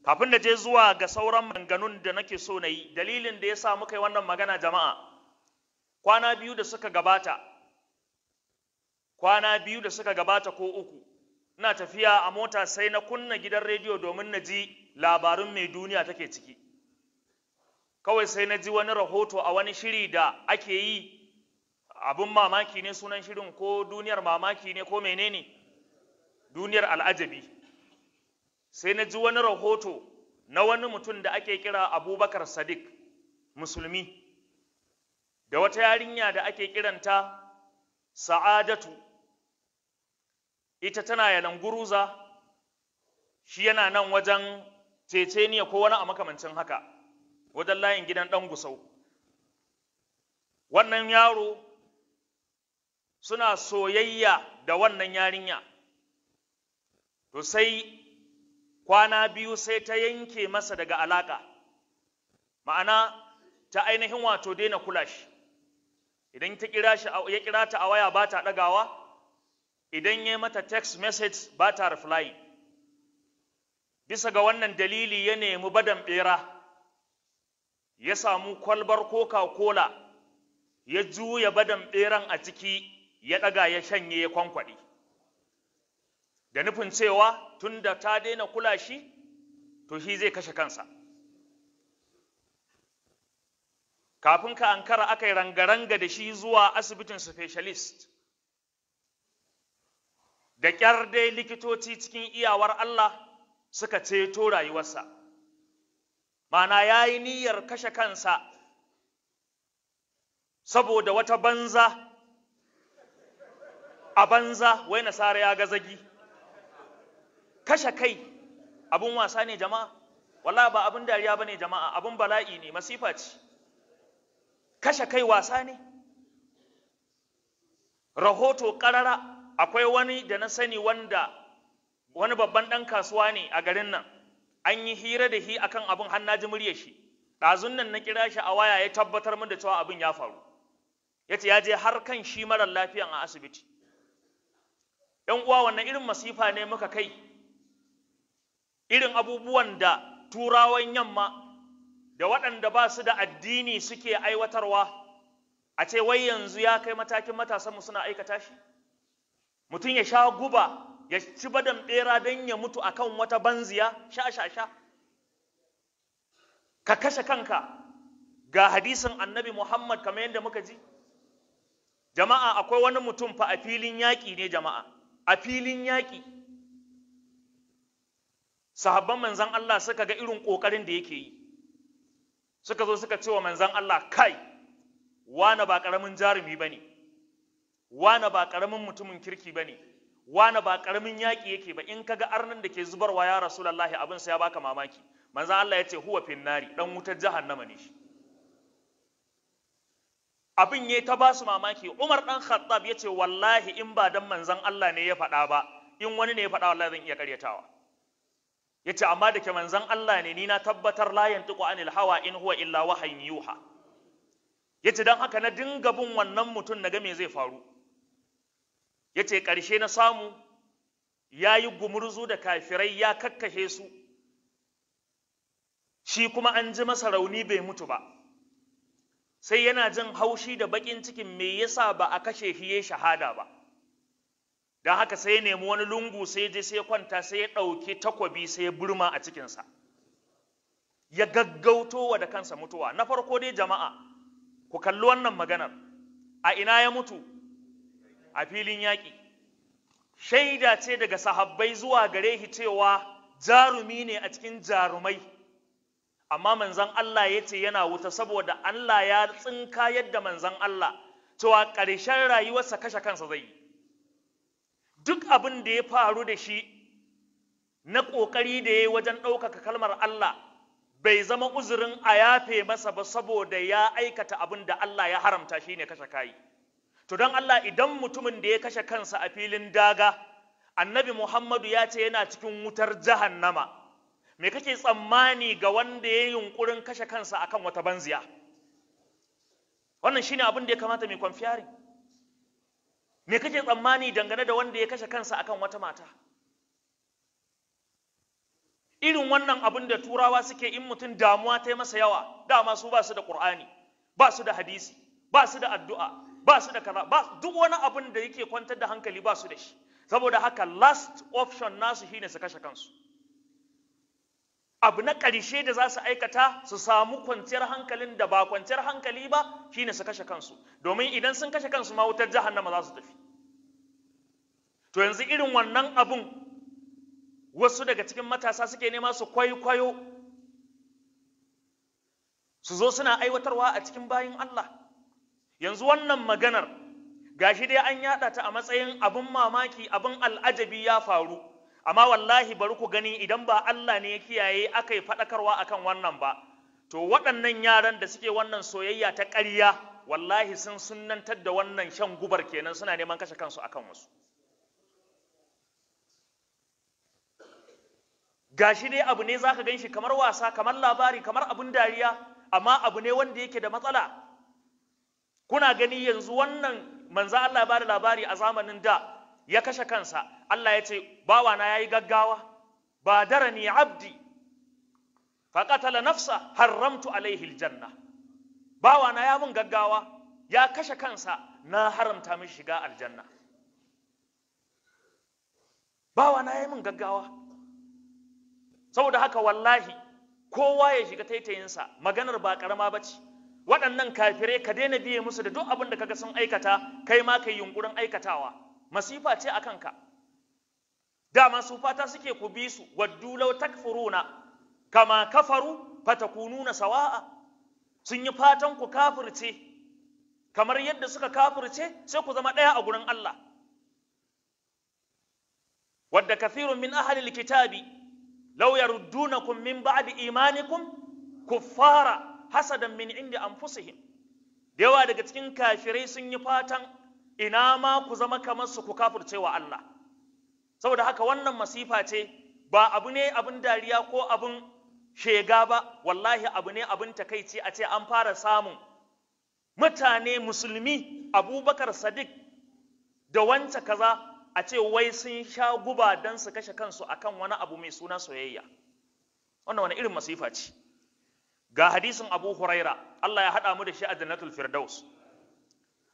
Kafin da je zuwa ga sauran maganganun da nake so na yi, dalilin da ya sa muka yi wannan magana jama'a, kwana biyu da suka gabata, kwana biyu da suka gabata ko uku, ina tafiya a mota sai na kunna gidan rediyo domin na ji labarun mai duniya take ciki. Kawai sai na ji wani rahoto a wani shiri da ake yi, abin mamaki ne sunan shirin, ko duniyar mamaki ne ko menene, duniyar al'ajabi. Sai na ji wani rahoto na wani mutum da ake kira Abubakar Sadiq, musulmi, da wata yarinya da ake kiranta Sa'adatu. Ita tana Yalanguruza, shi yana nan wajen Ceceniya ko wani a makamancin haka, wajen layin gidan ɗan Gusau. Wannan yaro suna soyayya da wannan yarinya. To sai kwana biyu sai ta yanke masa daga alaka, ma'ana ta ainihin wato daina kula shi. Idan ta kira shi, ya kira ta a waya ba ta ɗagawa, idan ya mata text message ba ta reply. Bisa ga wannan dalili ya nemi badan ɓera, ya samu kwalbar Coca-Cola, ya juya badan ɓeran a ciki, ya ɗaga ya shanye ya kwankwaɗe, da nufin cewa tun da ta daina kula shi, to shi zai kashe kansa. Kafin ka ankara aka yi rangaranga da shi zuwa asibitin specialist. Da ƙyar dai likitoci cikin iyawar Allah suka ceto rayuwarsa. Ma'ana ya yi niyyar kashe kansa saboda wata banza, a banza wai nasara ya ga zagi. Kashe kai abun wasa ne jama'a? Wallahi ba abun dariya bane jama'a, abun bala'i ne, masifa ce. Kashe kai wasa ne? Rahoto karara, akwai wani da na sani wanda wani babban ɗan kasuwa ne a garin nan, an yi hira da shi akan abin har na ji muryar shi. Ɗazun nan na kira shi a waya ya tabbatar min da cewa abin ya faru. Ya ce ya je har kan shi marar lafiyan a asibiti. ‘Yan uwa, wannan irin masifa ne muka kai, irin abubuwan da turawan yamma da waɗanda ba su da addini suke aiwatarwa, a ce wai yanzu ya kai matakin matasanmu suna aikata shi. Mutum ya sha guba, ya ci badan ɓera don ya mutu akan wata banziya, sha sha sha. Ka kashe kanka. Ga hadisin Annabi Muhammad kamar yadda muka ji. Jama'a, akwai wani mutum fa a filin yaƙi ne jama'a, a filin yaƙi. Sahabban manzan Allah suka ga irin ƙoƙarin da yake yi. Suka zo suka ce wa manzan Allah, kai, wane ba ƙaramin jarumi ba ne, wane ba ƙaramin mutumin kirki ba ne, wane ba ƙaramin yaƙi yake ba, in kaga arnan da ke zubarwa ya Rasulullahi abin sai ya baka mamaki. Manzan Allah ya ce huwa finnari, ɗan wutar jahannama ne shi. Abin ya ta ba su mamaki. Umar ɗan Khattab ya ce wallahi in ba dan manzan Allah ne ya faɗa ba, in wani ne ya faɗa wallahi zan iya ƙaryatawa. Ya ce amma da ke manzan Allah ne, ni na tabbatar la yantiqu anil hawa in huwa illa wahayin yuha. Ya ce don haka na dinga bin wannan mutum na ga me zai faru. Ya ce ƙarshe na samu ya yi gumurzu da kafirai ya kakkashe su, shi kuma an ji masa rauni bai mutu ba. Sai yana jin haushi da baƙin cikin me yasa ba a kashe shi ya shahada ba. Don haka sai ya nemi wani lungu sai je sai kwanta, sai ya ɗauki takwabi sai ya burma a cikinsa, ya gaggauto wa da kansa mutuwa. Na farko dai jama'a, ku kalli wannan maganar, a ina ya mutu? A filin yaƙi. Shaida ce daga sahabbai zuwa gare shi cewa jarumi ne a cikin jarumai, amma manzon Allah ya ce yana wuta saboda Allah ya tsinka yadda manzon Allah cewa ƙarshen rayuwarsa kashe kansa zai yi. Duk abin da ya faru da shi na ƙoƙari da ya yi wajen ɗaukaka kalmar Allah bai zama uzurin a yafe masa ba, saboda ya aikata abin da Allah ya haramta, shi ne kashe kayi. To don Allah, idan mutumin da ya kashe kansa a filin daga, Annabi Muhammadu ya ce yana cikin wutar jahannama, me kake tsammani ga wanda ya yi yunƙurin kashe kansa akan wata banziya? Wannan shine abin da ya kamata mai kwamfiyarin. Me kake tsammani dangane da wanda ya kashe kansa akan wata mata? Irin wannan abin da turawa suke in mutum damuwa ta yi masa yawa, dama su ba su da Qur'ani, ba su da hadisi, ba su da addu'a, ba su da kaza, ba duk wani abin da yake kwantar da hankali ba su da shi. Saboda haka last option nasu shine su kashe kansu. Abu na ƙarshe da za su aikata su samu kwanciyar hankalin da ba kwanciyar hankali ba shine su kashe kansu, domin idan sun kashe kansu ma wutar jahannama za su tafi. To yanzu irin wannan abun wasu daga cikin matasa suke nema su kwaikwayo su zo suna aiwatarwa a cikin bayin Allah. Yanzu wannan maganar gashi dai an yada ta a matsayin abin mamaki, abin al'ajabi ya faru, amma wallahi bari ku gani idan ba Allah ne ya kiyaye aka yi faɗakarwa akan wannan ba, to waɗannan yaran da suke wannan soyayya ta ƙarya wallahi sun sunnantar da wannan shan gubar kenan, suna neman kashe kansu akan wasu. Gashi dai abu ne zaka gan shi kamar wasa, kamar labari, kamar abin dariya, amma abu ne wanda yake da matsala. Kuna gani yanzu wannan manzo Allah ya bada labari a zamanin da ya kashe kansa, Allah ya ce bawana yayi gaggawa, badarani abdi faqatala nafsa haramtu alaihi aljanna. Bawana ya mun gaggawa ya kashe kansa, na haramta mishi shiga aljanna. Bawana yayi mun gaggawa. Saboda haka wallahi kowa ya shiga taitayinsa, maganar ba karama bace. Waɗannan kafirai ka daina biye musu da duk abin da kaga sun aikata, kai ma kai yunkurin aikatawa, masifa ce a kanka. Dama su fata suke ku bi su, waddu law takfuruna kama kafaru fatakununa sawa'a. Sun yi fatan ku kafirce kamar yadda suka kafirce, sai ku zama ɗaya a gurin Allah. Wadda kathirun min ahlil kitabi law yaruddunakum min ba'di imanikum kuffara hasadan min indi anfusihim. Da yawa daga cikin kafirai sun yi fatan ina ma ku zama kamar su, ku kafirce wa Allah. Saboda haka wannan masifa ce, ba abu ne abin dariya ko abin shega ba, wallahi abu ne abin takaici a ce an fara samun mutane musulmi, Abubakar Sadiq da wance kaza, a ce wai sun sha guba don su kashe kansu akan wani abu mai suna soyayya. Wannan wani irin masifa ce. Ga hadisin Abu Huraira, Allah ya haɗa mu da shi a Jannatul Firdaus.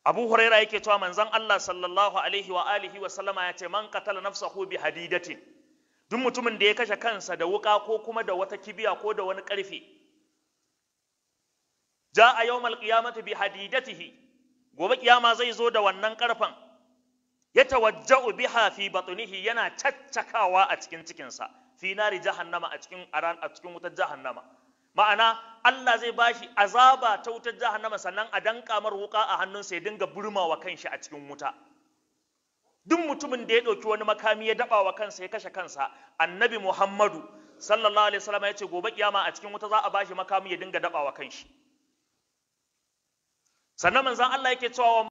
Abu Huraira yake cewa manzon Allah sallallahu alaihi wa alihi wa sallama ya ce man qatala nafsahu bi hadidatin, duk mutumin da ya kashe kansa da wuka ko kuma da wata kibiya ko da wani karfe, jaa yawmal qiyamati bi hadidatihi, gobe kiyama zai zo da wannan karfan, ya tawajja'u biha fi batnihi, yana caccakawa a cikin cikinsa, fi nari jahannama, a cikin a cikin wutar jahannama. Ma'ana Allah zai bashi azaba ta wutar jahannama, sannan a danka mar wuka a hannunsa ya dinga burmawa kanshi a cikin wuta. Duk mutumin da ya ɗauki wani makami ya daba wa kansa ya kashe kansa, Annabi Muhammadu sallallahu alaihi wasallam ya ce gobe kiyama a cikin wuta za a bashi makami ya dinga daba wa kanshi. Sannan manzon Allah yake cewa